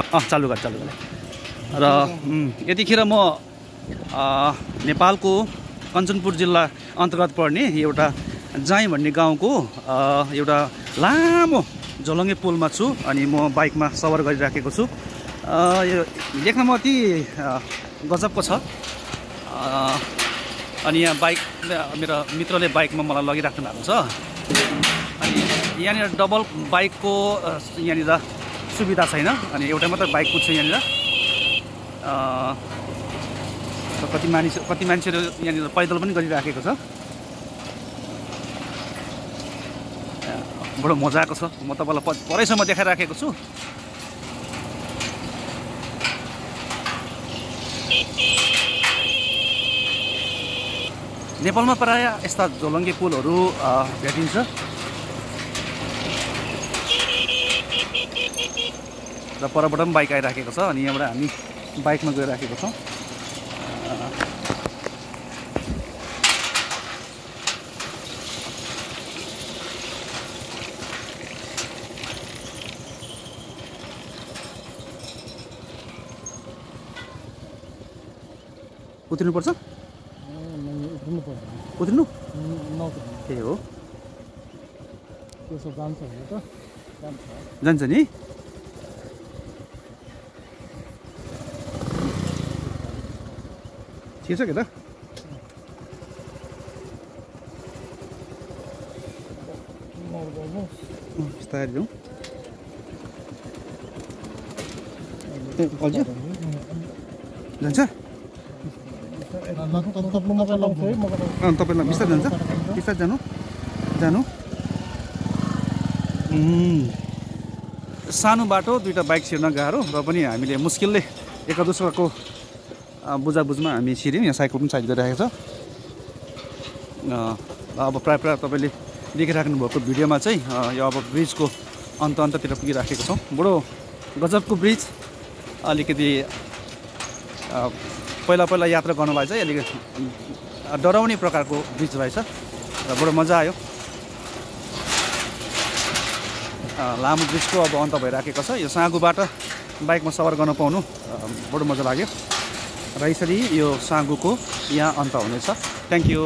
चालु गर र यतिखेर म नेपालको कञ्चनपुर जिल्ला अन्तर्गत पर्ने एउटा जाई भन्ने गाउँको एउटा लामो झोलङ्गे पुलमा छु अनि म बाइकमा सवार गरिराखेको छु। यो देख्नमा अति गजबको छ। अनि यहाँ बाइक मेरो मित्रले बाइकमा मलाई लगिराख्नु भएको छ। अनि यहाँनिर डबल बाइकको यहाँनिर सुविधा छैन, अनि एउटा मात्र बाइक कुद्छ यहाँनिर। कति मान्छेहरू यहाँनिर पैदल पनि गरिराखेको छ। बडो मजा आएको छ। म तपाईँलाई परैसम्म देखाइराखेको छु। नेपालमा प्रायः यस्ता झोलङ्गे पुलहरू भेटिन्छ। र परबाट पनि बाइक आइराखेको छ अनि यहाँबाट हामी बाइकमा गइराखेको छौँ। उत्रिनुपर्छ? उत्रिनु ए हो, जान्छ नि। ठिक छ के त? बिस्तारै जाउँ। जान्छ तपाईँलाई बिस्तारै जान्छ। बिस्तारै जानु। सानो बाटो, दुईवटा बाइक छिर्न गाह्रो र पनि हामीले मुस्किलले एका दोस्रोको बुझाबुझमा हामी छिर्यौँ। यहाँ साइकल पनि साइड गरिरहेको छ। अब प्रायः तपाईँले देखिराख्नु भएको भिडियोमा चाहिँ यो अब ब्रिजको अन्ततिर पुगिराखेको छौँ। बडो गजबको ब्रिज। अलिकति पहिला यात्रा गर्नलाई चाहिँ अलिकति डराउने प्रकारको ब्रिज रहेछ र बडो मजा आयो। लामो ब्रिजको अब अन्त भइराखेको छ। यो साँगुबाट बाइकमा सवार गर्न पाउनु बडो मजा लाग्यो र यसरी यो साँगुको यहाँ अन्त हुनेछ। Thank you.